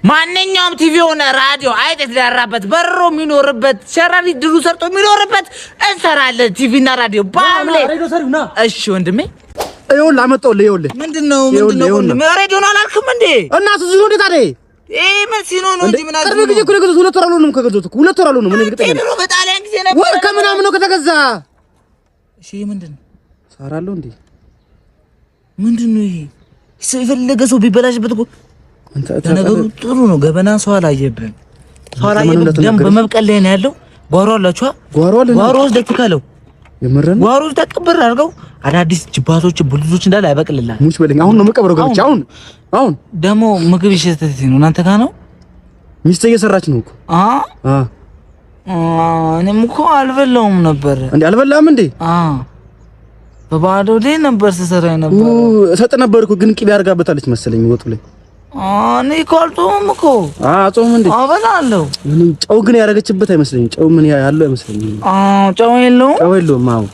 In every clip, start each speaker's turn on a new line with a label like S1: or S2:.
S1: ማንኛውም ቲቪ ሆነ ራዲዮ አይጥ የተዳራበት በሮ የሚኖርበት ሸረሪት ድሩ ሰርቶ የሚኖርበት እንሰራለን። ቲቪ እና ራዲዮ በሐምሌ። እሺ ወንድሜ።
S2: ይኸውልህ አመጣሁልህ። ይኸውልህ።
S1: ምንድነው? ምንድነው? ሬዲዮ ነው አላልክም እንዴ?
S2: እና እሱ ነው እንዴ ታዲያ?
S1: ይሄ ምን ሲኖ ነው እንጂ ምን
S2: ቅርብ ጊዜ እኮ ነው የገዛሁት። 2 ወር አልሆነም ከገዛሁት እኮ፣ 2 ወር አልሆነም። እኔ እርግጠኛ ነኝ።
S1: ድሮ በጣሊያን ጊዜ ነበር።
S2: ወር ከምናምን ነው ከተገዛ።
S1: እሺ ምንድነው?
S2: ሳራለሁ እንዴ?
S1: ምንድነው ይሄ? የፈለገ ሰው ቢበላሽበት እኮ ነገሩ ጥሩ ነው። ገበና ሰው አላየብህም። ሰው አላየብህም። ደም በመብቀል ላይ ነው ያለው። ጓሮ አላችሁ?
S2: ጓሮ አለ።
S1: ጓሮ ውስጥ ደክከለው።
S2: የምርህን?
S1: ጓሮ ውስጥ ተቀብር አድርገው አዳዲስ ጅባቶች ቡልዞች እንዳለ ያበቅልልሃል።
S2: ሙች በለኝ። አሁን ነው የምቀብረው ገብቼ። አሁን አሁን።
S1: ደግሞ ምግብ ይሸተት ነው። እናንተ ጋር ነው።
S2: ሚስቴ እየሰራች ነው እኮ።
S1: አ እኔም እኮ አልበላውም ነበር።
S2: እንዴ አልበላህም እንዴ?
S1: አ በባዶ ሆዴ ነበር ስሰራ ነበር።
S2: እሰጥ ነበር እኮ፣ ግን ቅቤ አድርጋበታለች መሰለኝ ወጡ ላይ።
S1: እኔ እኮ አልጾምም እኮ።
S2: አጾም እንዴ?
S1: አበላለሁ።
S2: ምንም ጨው ግን ያደረገችበት አይመስለኝም። ጨው ምን ያለው አይመስለኝም።
S1: ጨው የለውም።
S2: ጨው የለውም። አዎ።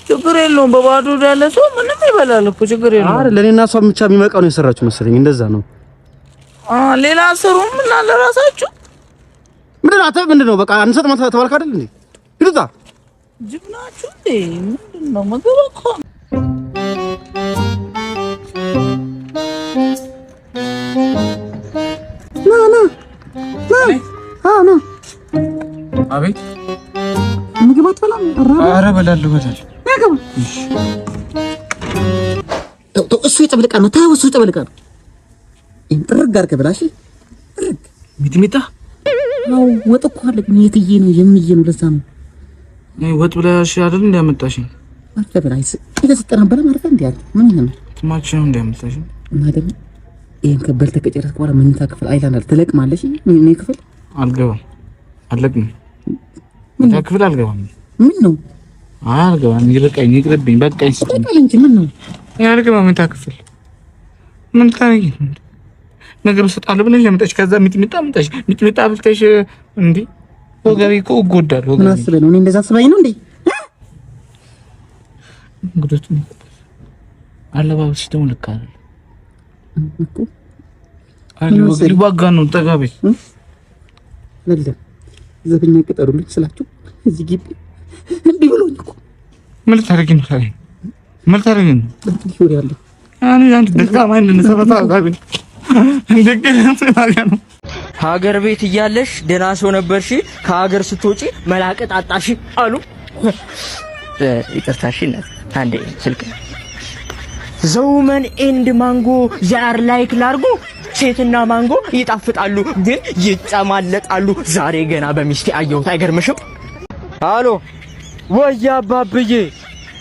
S1: ችግር የለውም። በባዶ ሆድ ያለ ሰው ምንም ይበላል እኮ፣ ችግር የለውም።
S2: አረ ለኔና እሷ ብቻ የሚመጣው ነው የሰራችው መሰለኝ። እንደዛ ነው።
S1: ሌላ ስሩም እና ለራሳችሁ።
S2: ምንድን ነው አንተ? ምንድን ነው? በቃ አንሰጥ ማለት ተባልክ አይደል እንዴ? ሂድ።
S1: ጅብ ናችሁ እንዴ? ምንድን ነው? ምግብ እኮ።
S2: ና ና ና ና።
S3: አቤት።
S2: ምግብ አትበላም?
S3: ኧረ እበላለሁ እበላለሁ።
S2: ተው፣ እሱ የጠብል ዕቃ ነው። ተው፣ እሱ የጠብል ዕቃ ነው። ይሄን ጥርግ አድርገህ ብላ። እሺ ጥርግ።
S3: ሚጥሚጣ።
S2: አዎ፣ ወጥ እኮ አለ፣ ግን የትዬ ነው የምዬ ነው። ለዛ ነው።
S3: ወጥ ብለሽ አይደል እንዲያመጣሽኝ?
S2: አርፈህ ብላ። የተሰጠን አበላም አርፈህ እንዴ አለ ምን ይሆናል?
S3: ትማች ነው እንዲያመጣሽኝ።
S2: እና ደግሞ ይሄን ከበልተህ ከጨረስክ በኋላ መኝታ ክፍል አይላንድ አለ፣ ትለቅማለሽ። እኔ ክፍል
S3: አልገባም። አለቅም። መኝታ ክፍል አልገባም።
S2: ምን ነው?
S3: አልገባም። ይርቀኝ፣ ይቅርብኝ፣ በቃኝ። ስጡኝ።
S2: በቃ እንጂ ምን ነው?
S3: አልገባም መኝታ ክፍል። ምን ታረጊ? ምግብ እሰጣለሁ ብለሽ አመጣሽ። ከዛ ሚጥሚጣ አመጣሽ። ሚጥሚጣ አብልተሽ እንዴ ወገቤ እኮ እጎዳለሁ።
S2: ምን አስበህ ነው? እኔ እንደዛ አስበኝ ነው እንዴ?
S3: እንግዶች አለባበስሽ ደግሞ ልክ አይደለም
S2: እኮ።
S3: ሊዋጋ ነው። ጠጋ በይ።
S2: አይደለም፣ ዘበኛ ቅጠሩልኝ ስላችሁ እዚህ ግቢ እምቢ ብሎኝ እኮ።
S3: ምን ልታደርጊ ነው ታዲያ? ምን ልታደርጊ ነው?
S2: ወሬ አለ።
S3: እኔ አንድ ደካማ ነው።
S4: ሀገር ቤት እያለሽ ደህና ሰው ነበርሽ፣ ከሀገር ስትወጪ መላቀጥ አጣሽ አሉ። ይቅርታሽ እናት፣ አንዴ ስልክ። The woman and mango, they are like ላርጎ። ሴትና ማንጎ ይጣፍጣሉ፣ ግን ይጨማለጣሉ። ዛሬ ገና በሚስቴ አየሁት። አይገርምሽም? አሎ ወይ አባብዬ፣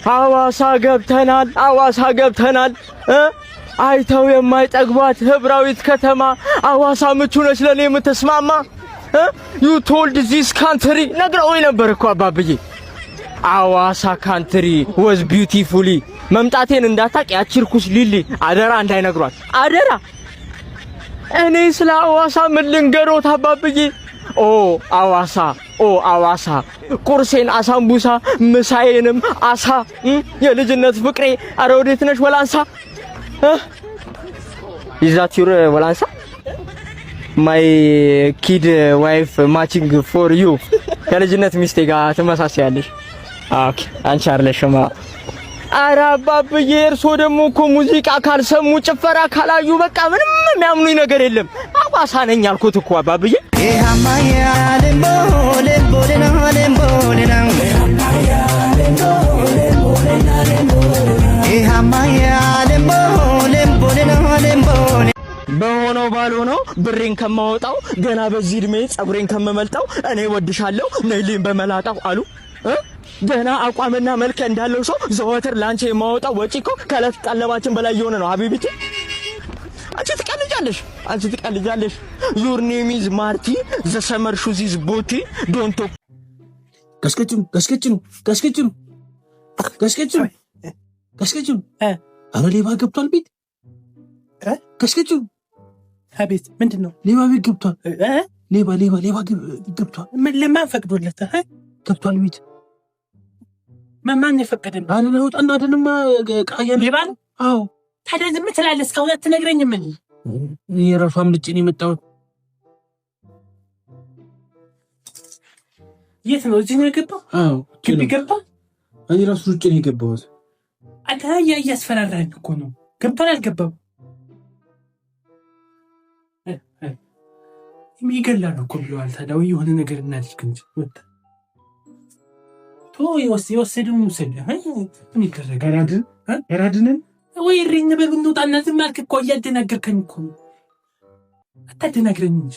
S4: ሐዋሳ ገብተናል፣ ሐዋሳ ገብተናል እ አይተው የማይጠግቧት ህብራዊት ከተማ ሐዋሳ ምቹ ነች ለኔ የምትስማማ። You told this country ነግረውኝ ነበር እኮ አባብዬ። ሐዋሳ country was beautifully። መምጣቴን እንዳታቅ ያቺ ርኩስ ሊሊ፣ አደራ እንዳይነግሯት አደራ። እኔ ስለ ሐዋሳ ምን ልንገሮት አባብዬ? ኦ አዋሳ፣ ኦ አዋሳ፣ ቁርሴን አሳምቡሳ ምሳዬንም አሳ፣ የልጅነት ፍቅሬ፣ አረ ወዴት ነሽ ወላንሳ? Is that your ወላንሳ? My kid wife matching for you። ከልጅነት ሚስቴ ጋር ትመሳሰያለሽ። Okay፣ አንቺ አይደለሽማ። ኧረ አባብዬ፣ እርሶ ደግሞ እኮ ሙዚቃ ካልሰሙ ጭፈራ ካላዩ በቃ ምንም የሚያምኑኝ ነገር የለም። አዋሳ ነኝ አልኩት እኮ አባብዬ። በሆነው ባልሆነው ብሬን ከማወጣው፣ ገና በዚህ እድሜ ጸጉሬን ከምመልጠው፣ እኔ ወድሻለሁ ነይልኝ በመላጣው አሉ እ ገና አቋምና መልክ እንዳለው ሰው ዘወትር ላንቺ የማወጣው ወጪ እኮ ከዕለት ቀለባችን በላይ የሆነ ነው። حبيبتي፣ አንቺ ትቀልጃለሽ፣ አንቺ ትቀልጃለሽ። Your name is ማርቲ፣ the summer shoes is ቦቲ፣ don't
S3: ጋሽ ቀጭኑ፣ ጋሽ ቀጭኑ፣ ጋሽ ቀጭኑ፣ ጋሽ ቀጭኑ፣ ጋሽ ቀጭኑ፣ ኧረ ሌባ ገብቷል ቤት። ጋሽ ቀጭኑ።
S5: አቤት፣ ምንድን ነው?
S3: ሌባ ቤት ገብቷል። ሌባ፣ ሌባ፣ ሌባ ገብቷል።
S5: ለማን ፈቅዶለት?
S3: ገብቷል ቤት።
S5: ማን የፈቀደልህ?
S3: አረ ለውጣና አይደለም ቃያ
S5: ሌባ ነው?
S3: አዎ።
S5: ታዲያ ዝም ትላለህ? እስካሁን አትነግረኝም? ምን?
S3: የራሱ አምልጬ ነው የመጣሁት።
S5: የት ነው? እዚህ ነው የገባው?
S3: አዎ
S5: ግቢ ገባ።
S3: እኔ ራሱ ውጭ ነው የገባሁት።
S5: አንተ እያስፈራራኝ እኮ ነው። ገብቷል አልገባም? ይገላሉ እኮ ብለዋል። ታዲያ ወይ የሆነ ነገር እናድርግ እንጂ የወሰደውን ውሰድ። ምን ይደረጋል?
S3: ያራድንን
S5: ወይ እሪ እንበል እንውጣና። ዝም አልክ እኮ፣ እያደናገርከኝ እኮ ነው። አታደናግረኝ እንጂ።